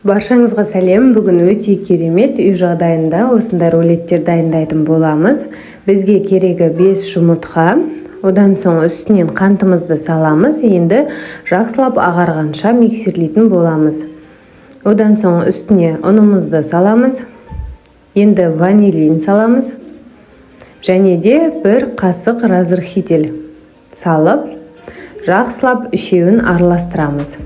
Баршаңызға сәлем. Бүгін өте керемет үй жағдайында осындай рулеттер дайындайтын боламыз. Бізге керегі 5 жұмыртқа. Одан соң үстінен қантымызды саламыз. Енді жақсылап ағарғанша миксерлейтін боламыз. Одан соң үстіне ұнымызды саламыз. Енді ванилин саламыз. Және де бір қасық разрыхитель салып, жақсылап үшеуін араластырамыз.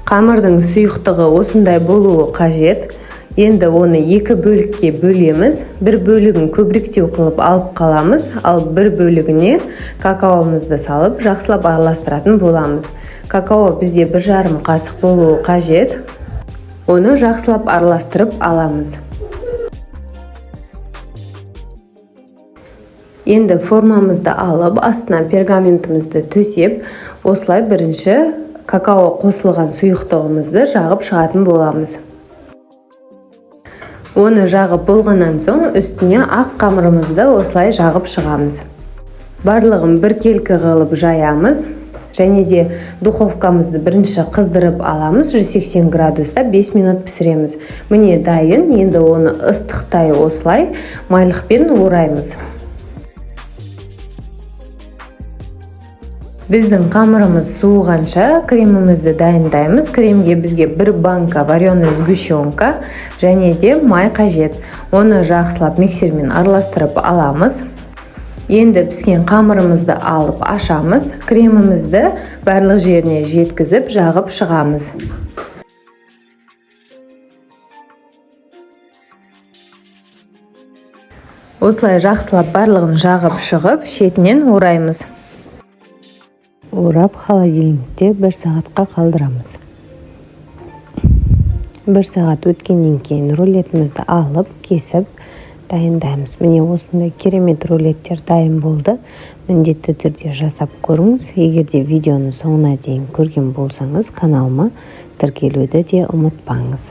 Қамырдың сұйықтығы осындай болуы қажет. Енді оны екі бөлікке бөлеміз. Бір бөлігін көбіректеу қылып алып қаламыз, ал бір бөлігіне какаомызды салып, жақсылап араластыратын боламыз. Какао бізде 1,5 қасық болуы қажет. Оны жақсылап араластырып аламыз. Енді формамызды алып, астына пергаментімізді төсеп, осылай бірінші какао қосылған сұйықтығымызды жағып шығатын боламыз. Оны жағып болғаннан соң үстіне ақ қамырымызды осылай жағып шығамыз. Барлығын біркелкі қылып жаямыз. Және де духовкамызды бірінші қыздырып аламыз. 180 градуста 5 минут пісіреміз. Міне дайын. Енді оны ыстықтай осылай майлықпен ораймыз. Біздің қамырымыз суығанша кремімізді дайындаймыз. Кремге бізге бір банка вареный сгущенка және де май қажет. Оны жақсылап миксермен араластырып аламыз. Енді піскен қамырымызды алып ашамыз. Кремімізді барлық жеріне жеткізіп жағып шығамыз. Осылай жақсылап барлығын жағып шығып, шетінен ораймыз. Орап холодильникте 1 сағатқа қалдырамыз. 1 сағат өткеннен кейін рулетімізді алып, кесіп дайындаймыз. Міне осындай керемет рулеттер дайын болды. Міндетті түрде жасап көріңіз. Егер де видеоны соңына дейін көрген болсаңыз, каналыма тіркелуді де ұмытпаңыз.